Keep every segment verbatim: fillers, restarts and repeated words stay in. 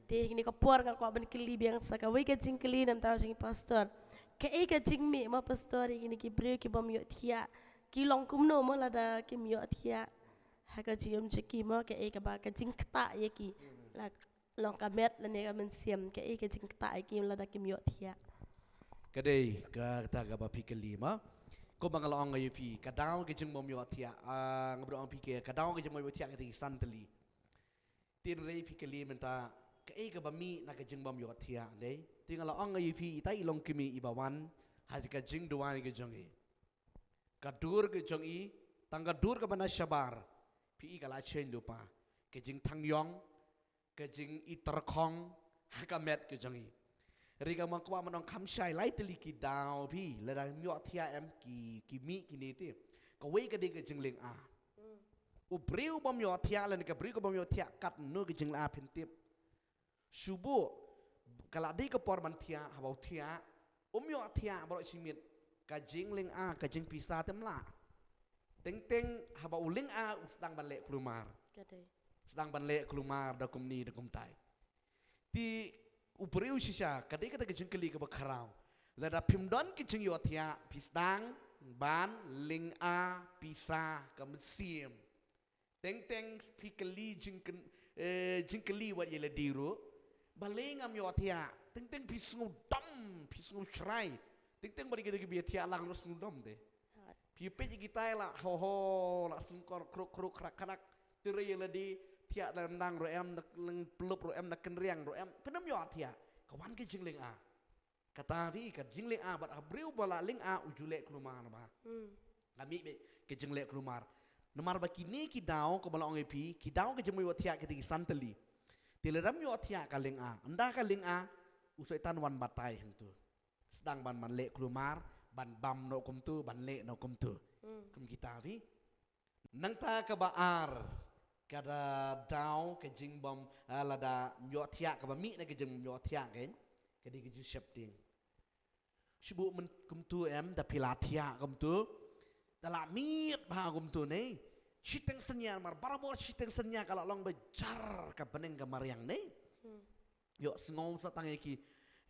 Te ha kane ka por nga kwah ban kylli biang sa kawei ka jingkylli na ka bynta jong i pastor. Kaei ka jingmih mo pastor ïa kine ki briew ki bym ïohthiah? Ki long kumno mo lada kim ïohthiah? Ha ka jingim jong ki mo kaei kaba ka jingktah ïa ki? La long ka met lane ka mynsiem, kaei ka jingktah ïa ki lada kim ïohthiah? Ka dei kata kaba phi kylli mo. Kumba nga la ong ïa phi, ka daw ka jingbym ïohthiah, ah, nga bym ong phi ka, ka daw ka jingbym ïohthiah ka dei san tylli. Te hynrei phi kylli mynta, kaei kaba mih na ka jingbym ïohthiah, dei? Te nga la ong ïa phi, ita i longkmie iba wan ha ka jingduwai ka jong i, ka dur ka jong i, tang ka dur kaba na shabar, phi i ka la sheiñ lypa, ka jingthang ïong, ka jingityrkhong ha ka met ka jong i. Hynrei nga kwah ban ong kham shai lai tylli ki daw phi, lada ym ïohthiah em ki, ki mih kine te. Kawei ka dei ka jinglynga. U briew bym ïohthiah lane ka briew ka bym ïohthiah katno ka jinglynga phin tip. Shu buh ka la dei ka por ban thiah, haba u thiah um ïohthiah baroh shi miet, ka jinglynga, ka jingpisa te ym lah. Teng teng haba u lynga u sdang ban leh kulmar. Ka dei. Sdang ban leh kulmar da kumne da kumtai. Te u briew shisha, ka dei kata ka jingkylli kaba khraw. Lada phim don ka jingïohthiah, phi sdang ban lynga pisa ka mynsiem. Teng teng phi kylli jingkyn-, eh, jingkylli wat ïa lade ruh, balei ngam ïohthiah? Teng teng phi sngewdom, phi sngewshrai. Teng teng ba dei kita kiba ïathiah lang ruh sngewdom te. Phi peit ïa kitai la ho ho, la sngewkor khruk khruk khrak khrak. Te hynrei ïa lade thiah da lyndang ruh em, da lyngplup ruh em, da kynriang ruh em, phin ym ïohthiah. Ka wan ka jinglynga. Kata phi, ka jinglynga bad ha briew ba la lynga u ju leh kulmar namar. Hmm. Ka mih beit ka jingleh kulmar. Namar ba kine ki daw, kumba la ong ïa phi, ki daw ka jingbym ïohthiah ki dei ki san tylli. Te lada ym ïohthiah ka lynga, ynda ka lynga, u Soitan wan batai hangtu. Sdang ban, ban leh kulmar, ban bam noh kumtu, ban leh noh kumtu. Hmm. Kum kita phi. Nangta kaba ar, ka da daw ka jingbym, ah, lada ym ïohthiah, kaba mih na ka jingbym ïohthiah ka, ka dei ka jingsheptieng. Shu buh myn-, kumtu em, da phi la thiah kumtu, da la miet bha kumtu ne. Shiteng synñia, namar barabor shiteng synñia ka la long ba jar ka bneng ka mariang ne. Hmm. Ïohsngew sa tang ïa ki,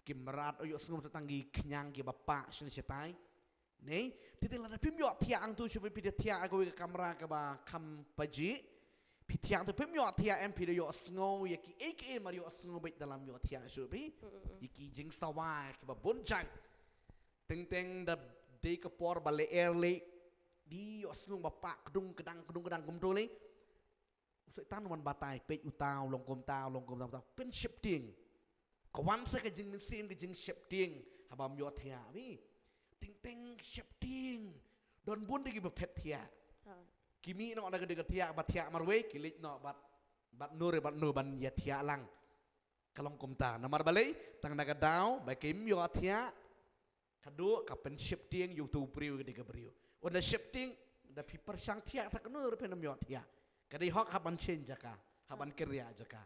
ki mrad, ïohsngew sa tang ki khñiang kiba pah shane shatai. Ne, te te lada phim ïohthiah hangtu, shu phi da thiah ha kawei ka kamra kaba kham pajih. Phi thiah hangtu phim ïohthiah em, phi da ïohsngew ïa kiei kiei mar ïohsngew beit da lam ïohthiah shuh phi. Mm, mm, mm. Ïa ki jingsawai kiba bun jait. Teng teng da dei ka por ba lyer lei. Dei ïohsngew ba pah kdung kdang kdung kdang kumtu lei. U Soitan wan batai, peit uta u long kumta, u long kumta, kumta. Pynsheptieng. Ka wan sa ka jingmynsiem ka jingsheptieng haba ym ïohthiah phi. Teng teng sheptieng. Don bun de kiba phet thiah. Ha. Ki mih noh da ka dei ka thiah, ba thiah marwei ki leit noh bad, bad no re bad no ban ïathiah lang. Ka long kumta. Namar balei, tang na ka daw ba kim ïohthiah. Ka duh ka pynsheptieng ïa uto u briew ka dei ka briew. Ynda sheptieng, da phi pyrshang thiah sa kano ruh phin ym ïohthiah. Ka dei hok hap ban change jaka, hap ban kynriah jaka.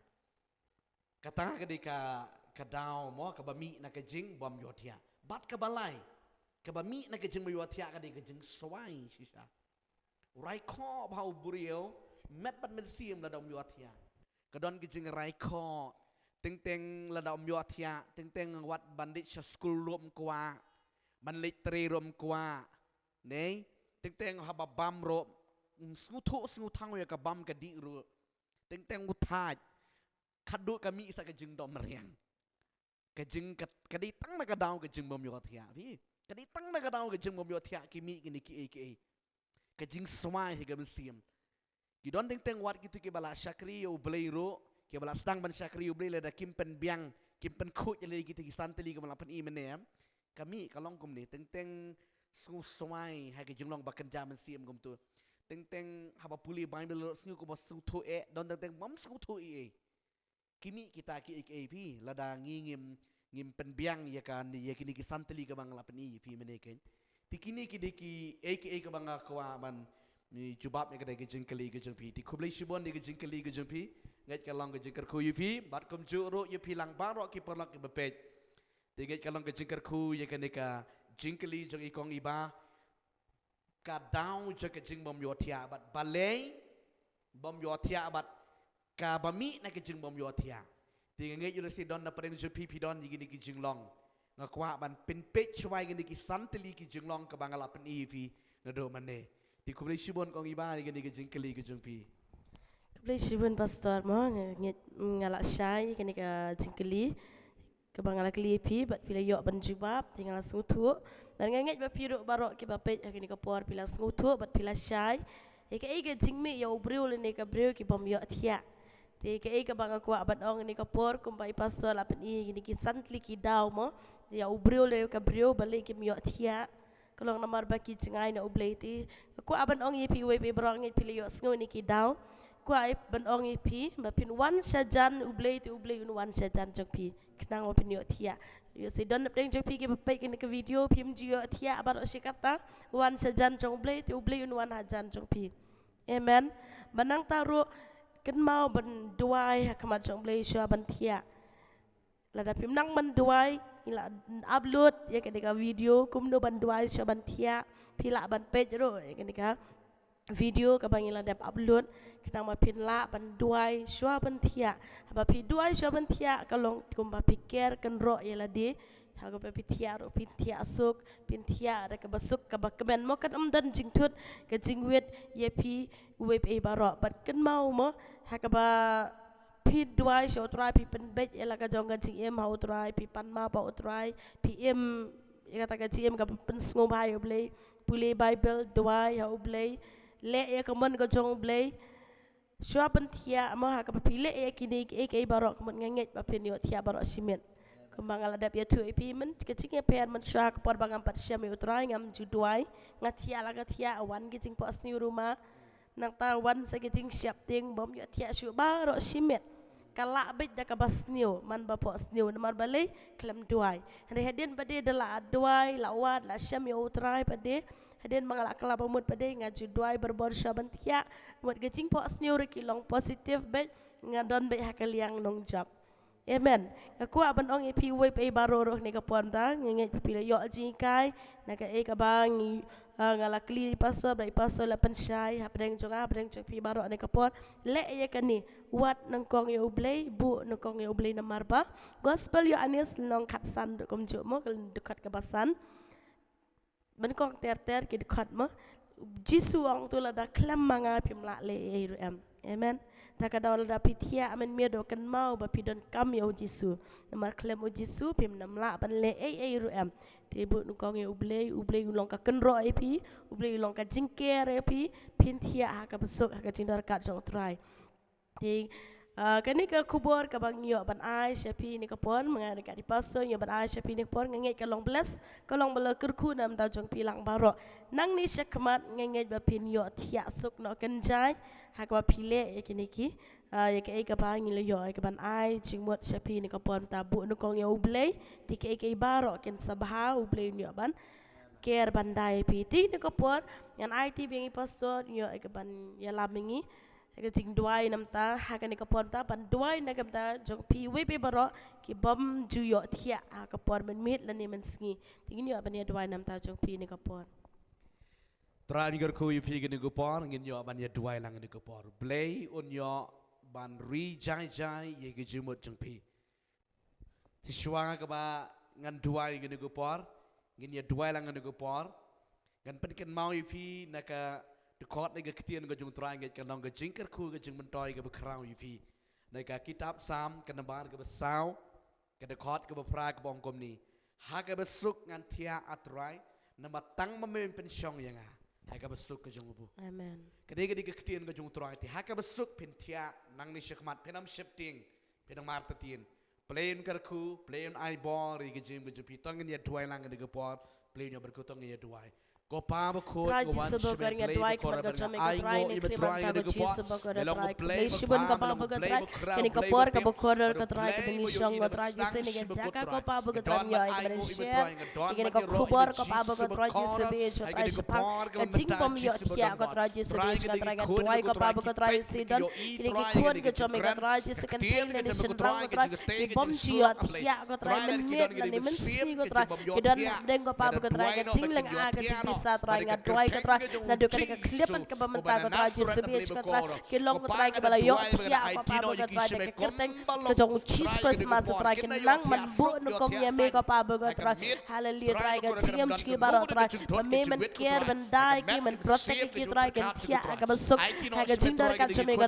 Kata ka dei ka, ka daw mo, kaba mih na ka jingbym ïohthiah. Bad kaba lai, kaba mih na ka jingbym ïohthiah ka dei ka jingswai shisha. U rai khoh bha u briew, met bad mynsiem lada um ïohthiah. Ka don ka jingrai khoh, teng teng lada um ïohthiah, teng teng wat ban leit sha skul ruh um kwah, ban leit trei ruh um kwah, ne, teng teng haba bam ruh, um sngewthuh sngewtang ïa ka bam ka dih ruh, teng teng u thait, khadduh ka mih sa ka jingdom riang. Ka jing ka, ka dei tang na ka daw ka jingbym ïohthiah phi. Ka dei tang na ka daw ka jingbym ïohthiah ki mih kine kiei kiei. Ka jingswai ha ka mynsiem. Ki don teng teng wat kito kiba la shakri ïa U Blei ruh, kiba la sdang ban shakri ïa U Blei lada kim pynbiang, kim pynkhuid ïa lade kito ki san tylli kiba la pyni mynne. Ka mih ka long kumne, teng teng sngewswai ha ka jinglong ba kynja mynsiem kumto. Teng teng haba pule Baibl ruh sngew kumba sngewthuh eh, don teng teng bym sngewthuh ei ei. Ki mih kita kiei kiei phi, lada ngi ngim, ngim pynbiang ïa ka, ïa kine ki san tylli kaba nga la pyni ïa phi mynne kein. Te kine ki dei kiei kiei kaba nga kwah ban, eh, jubab ïa kane ka jingkylli ka jong phi. Te khublei shibun ïa ka jingkylli ka jong phi. Ngeit ka long ka jingkyrkhu ïa phi, bad kumjuh ruh ïa phi lang baroh ki paralok kiba peit. Te ngeit ka long ka jingkyrkhu ïa kane ka jingkylli jong i kong i bah. Ka daw jong ka jingbym ïohthiah bad balei bym ïohthiah bad kaba mih na ka jingbym ïohthiah. Te nga ngeit ïoh lehse don na pdeng jong phi phi don ïa kine ki jinglong. Nga kwah ban pynpeit shuwa ïa kine ki san tylli ki jinglong kaba nga la pyni ïa phi naduh mynne. Te khublei shibun kong i ba ïa kine ki jingkylli ki jong phi. Khublei shibun pastor mo, nga ngeit nga la shai ïa kine ka jingkylli kaba nga la kylli ïa phi bad phi la ïoh ban jubab, te nga la sngewthuh. Bad nga ngeit ba phi ruh baroh kiba peit ha kine ka por phi la sngewthuh bad phi la shai ïa kaei ka jingmih ïa u briew lane ka briew ki bym ïoh thiah. Te kaei kaba nga kwah ban ong ïa kane ka por kumba i pastor la pyni ïa kine ki san tylli ki daw mo, ïa u briew lane ka briew balei kim ïoh thiah. Ka long namar ba ki jngai na U Blei. Te nga kwah ban ong ïa phi uwei pa uwei baroh, ngeit phi la ïoh sngew ïa kine ki daw. Kwah ban ong ïa phi ba phin wan sha jan U Blei te U Blei un wan sha jan jong phi. Khnang ba phin ïoh thiah. Ïoh lehse don napdeng jong phi kiba peit ïa kane ka video phim ju ïoh thiah baroh shi katta. Wan sha jan jong U Blei te U Blei un wan ha jan jong phi. Amen. Ba nangta ruh kynmaw ban duwai ha khmat jong U Blei shuwa ban thiah. Lada phim nang ban duwai, ngi la upload ïa kane ka video kumno ban duwai shuwa ban thiah. Phi lah ban peit ruh ïa kane ka video kaba ngi la dep upload. Khnang ba phin lah ban duwai shuwa ban thiah. Haba phi duwai shuwa ban thiah ka long kumba phi ker kynroh ïa lade. Ha kaba phi thiah ruh phin thiah suk, phin thiah da kaba suk kaba kmen mo, kan ym don jingthut ka jingwit ïa phi uwei pa uwei baroh. Bad kynmaw mo, ha kaba phi duwai sha U Trai, phi pynbeit ïa la ka jong ka jingim ha U Trai, phi pan map ha U Trai, phi im ïa kata ka jingim kaba pynsngewbha ïa U Blei, pule Bible, duwai ha U Blei, leh ïa ka mon ka jong U Blei. Shuwa ban thiah mo, ha kaba phi leh ïa kine kiei kiei baroh ka mut nga ngeit ba phin ïoh thiah baroh shi miet. Kumba nga la dep ïathuh ïa phi mynta ka jingïapher mynshuwa ha ka por ba ngam pat shem ïa U Trai ngam ju duwai, nga thiah la ka thiah, wan ki jingphohsniew ruh ma. Nangta wan sa ki jingsheptieng, bym ïoh thiah shuh baroh shi miet. Ka lah beit da kaba sniew man ba phohsniew namar balei, khlem duwai. Hynrei hadien pat de da la duwai, la wad, la shem ïa U Trai pat de. Hadien ba nga la kylla ba mut pat de nga ju duwai barabor shuwa ban thiah. Mut ka jingphohsniew ruh ki long positive beit, nga don beit ha ka liang nongjop. Amen. Nga kwah ban ong ïa phi uwei pa uwei baroh ruh ha kane ka por mynta, nga ngeit ba phi la ïoh jinghikai na kaei kaba ngi, ah, nga la kylli ïa i pastor bad i pastor la pynshai hapdeng jong nga hapdeng jong phi baroh ha kane ka por. Leh ïa kane, wad nyngkong ïa U Blei, buh nyngkong ïa U Blei namar ba Gospel Ïoannis lynnong khatsan ruh kumjuh mo, ka dkhot kaba san. Nyngkong ter ter ki dkhot mo. U Jisu u ong, to lada khlem ma nga phim lah leh ei ei ruh em. Amen. Ta ka daw lada phi thiah mynmiet, to kynmaw ba phi donkam ïa U Jisu. Namar khlem U Jisu phim nang lah ban leh ei ei ruh em. Te buh nyngkong ïa U Blei, U Blei u long ka kynroh ïa phi, U Blei u long ka jingker ïa phi, phin thiah ha kaba suk ha ka jingdon ryngkat jong U Trai. Te, ah, kane ka khubor kaba ngi ïoh ban ai sha phi ha kane ka por, ma nga ryngkat i pastor ngi ïoh ban ai sha phi ha kane ka por, nga ngeit ka long bless, ka long ba la kyrkhu na ka bynta jong phi lang baroh. Nangne shakhmat nga ngeit ba phin ïoh thiah suk noh kynjai ha kaba phi leh ïa kine ki, ah, ïa kaei kaba ngi la ïoh ïa kaban ai jingmut sha phi ha kane ka por, mynta buh nyngkong ïa U Blei, te kaei kaei baroh kin sa bha, U Blei un ïoh ban care ban da ïa phi. Te ha kane ka por ngan aiti biang ïa i pastor, ïoh ïa kaban ïalam ïa ngi ha ka jingduwai na ka bynta, ha kane ka por mynta ban duwai na ka bynta jong phi uwei pa uwei baroh ki bym ju ïoh thiah ha ka por mynmiet lane mynsngi. Te ngin ïoh ban ïaduwai na ka bynta jong phi ha kane ka por. Trai, ngi kyrkhu ïa phi ha kane ka por, ngin ïoh ban ïaduwai lang ha kane ka por. Blei un ïoh ban ri jai jai ïa ka jingmut jong phi. Te shuwa kaba ngan duwai ha kane ka por, ngin ïaduwai lang ha kane ka por. Ngan pynkynmaw ïa phi na ka dkhot ne ka ktien ka jong U Trai, ngeit ka long ka jingkyrkhu, ka jingmyntoi kaba khraw ïa phi. Na ka kitab Salm ka nambar kaba saw, ka dkhot kaba phra kaba ong kumne: Ha kaba suk ngan thiah, A Trai, namar tang ma me pynshong ïa nga ha kaba suk ka jong u. Amen. Ka dei ka dei ka ktien ka jong U Trai, te ha kaba suk phin thiah nangne shakhmat, phin ym sheptieng, phin ym artatien. Blei un kyrkhu, Blei un ai bor ïa ka jingim ka jong phi. To ngin ïaduwai lang ha kane ka por, Blei un ïa kyrkhu, to ngin ïaduwai. Ko Pa bakhuid, Trai Jisu bakhuid, ngi duwai khmat ka jong me ko Trai, ne khlem anta ko Jisu bakhuid, Trai. Khublei shibun ko Pa bakhuid, Trai. Kane ka por ka bakhuid ka Trai, kaba ngi shong ko Trai Jisu, ne ka jaka ko Pa bakhuid, Trai, ngi ïoh ïa ka ban share ïa kane ka khubor ko Pa bakhuid, Trai Jisu, ba ïeit ko Trai shaphang ka jingbym ïoh thiah ko Trai Jisu, ba ïeit ko Trai, ngi duwai ko Pa bakhuid, Trai Jisu, don kine ki khun ka jong me ko Trai Jisu, ki kynthei lane ki shynrang ko Trai, ki bym ju ïoh thiah ko Trai, mynmiet lane mynsngi ko Trai, ki don hapdeng ko Pa bakhuid, Trai, ka jinglynga, ka jingphi Sa Trai nga duwai ko Trai, naduh kane ka khyllipmat kaba mynta ko Trai, Jisu Blei ko Trai, ki long ko Trai kiba la ïoh thiah ko Kpa Blei ko Trai da ka kyrteng ka jong u Jisu Khrist Masi Trai, ki nang ban buh nyngkong ïa me ko Kpa Blei ko Trai. Haleluya Trai, ka jingim jong ki baroh Trai, ba me men care, men da ïa ki, men protect ïa ki Trai, kin thiah ha kaba suk ha ka jingdon ka jong me ko